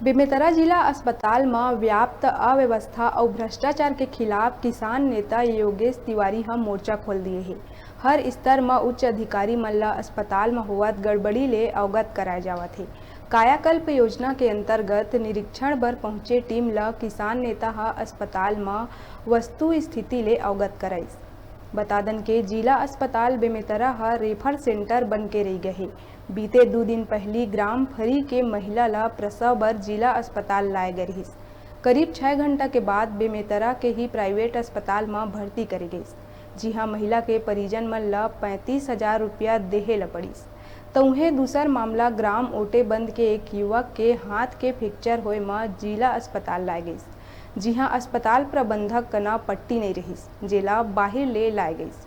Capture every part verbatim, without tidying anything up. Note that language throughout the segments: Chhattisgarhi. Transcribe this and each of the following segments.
बेमेतरा जिला अस्पताल म व्याप्त अव्यवस्था अउ भ्रष्टाचार के खिलाफ किसान नेता योगेश तिवारी ह मोर्चा खोल दिए हे। हर स्तर म उच्च अधिकारी मन ल अस्पताल म होवत गड़बड़ी ले अवगत कराए जावत हे। कायाकल्प योजना के अंतर्गत निरीक्षण बर पहुंचे टीम ल किसान नेता ह अस्पताल म वस्तु स्थिति ले अवगत कराइस। बता दन के जिला अस्पताल बेमेतरा ह रेफर सेंटर बन के रहि गए हे। बीते दू दिन पहिली ग्राम फरी के महिला ल प्रसव बर जिला अस्पताल लाए गे रिहिस। करीब छह घंटा के बाद बेमेतरा के ही प्राइवेट अस्पताल म भर्ती करे गइस, जिहां महिला के परिजन मन ल पैंतीस हजार रुपया देहे ल पड़िस। त उहें दूसर मामला ग्राम ओटेबंद के एक युवक के हाथ के फ्रैक्चर होए म जिला अस्पताल लाए गइस, जिहां अस्पताल प्रबंधक कना पट्टी नइ रिहिस, जेला बाहिर ले लाए गइस।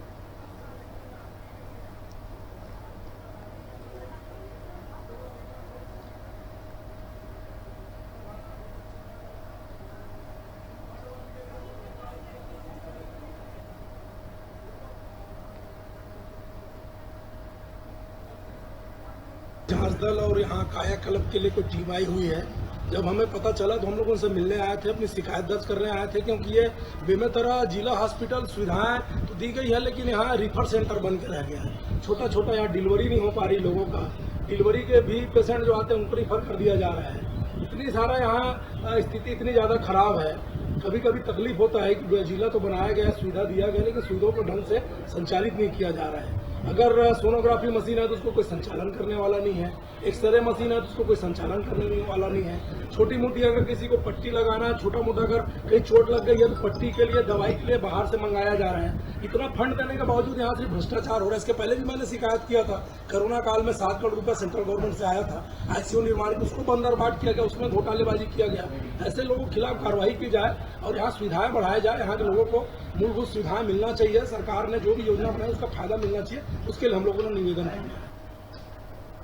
जांच दल और यहाँ कायाकल्प के लिए कोई टीम आई हुई है। जब हमें पता चला तो हम लोग उनसे मिलने आए थे, अपनी शिकायत दर्ज करने आए थे, क्योंकि ये बेमेतरा जिला हॉस्पिटल सुविधाएं तो दी गई है, लेकिन यहाँ रिफर सेंटर बन के रह गया है। छोटा छोटा यहाँ डिलीवरी नहीं हो पा रही लोगों का, डिलीवरी के भी पेशेंट जो आते हैं उनको रिफर कर दिया जा रहा है। इतनी सारा यहाँ अ, स्थिति इतनी ज़्यादा खराब है, कभी कभी तकलीफ होता है कि जिला तो बनाया गया, सुविधा दिया गया, लेकिन सुविधाओं को ढंग से संचालित नहीं किया जा रहा है। अगर सोनोग्राफी मशीन है तो उसको कोई संचालन करने वाला नहीं है, एक्सरे मशीन है तो उसको कोई संचालन करने वाला नहीं है। छोटी मोटी अगर किसी को पट्टी लगाना है, छोटा मोटा अगर कहीं चोट लग गई है तो पट्टी के लिए, दवाई के लिए बाहर से मंगाया जा रहा है। इतना फंड देने के बावजूद यहाँ सिर्फ भ्रष्टाचार हो रहा है। इसके पहले भी मैंने शिकायत किया था, कोरोना काल में सात करोड़ रुपया सेंट्रल गवर्नमेंट से आया था, आईसीयू निर्माण की, उसको बंदरबाट किया गया, उसमें घोटालेबाजी किया गया। ऐसे लोगों के खिलाफ कार्रवाई की जाए और यहाँ सुविधाएं बढ़ाई जाए, यहाँ के लोगों को मूलभूत सुविधाएं मिलना चाहिए। सरकार ने जो भी योजना बनाई उसका फायदा मिलना चाहिए, उसके लिए हम लोगों ने निवेदन किया है।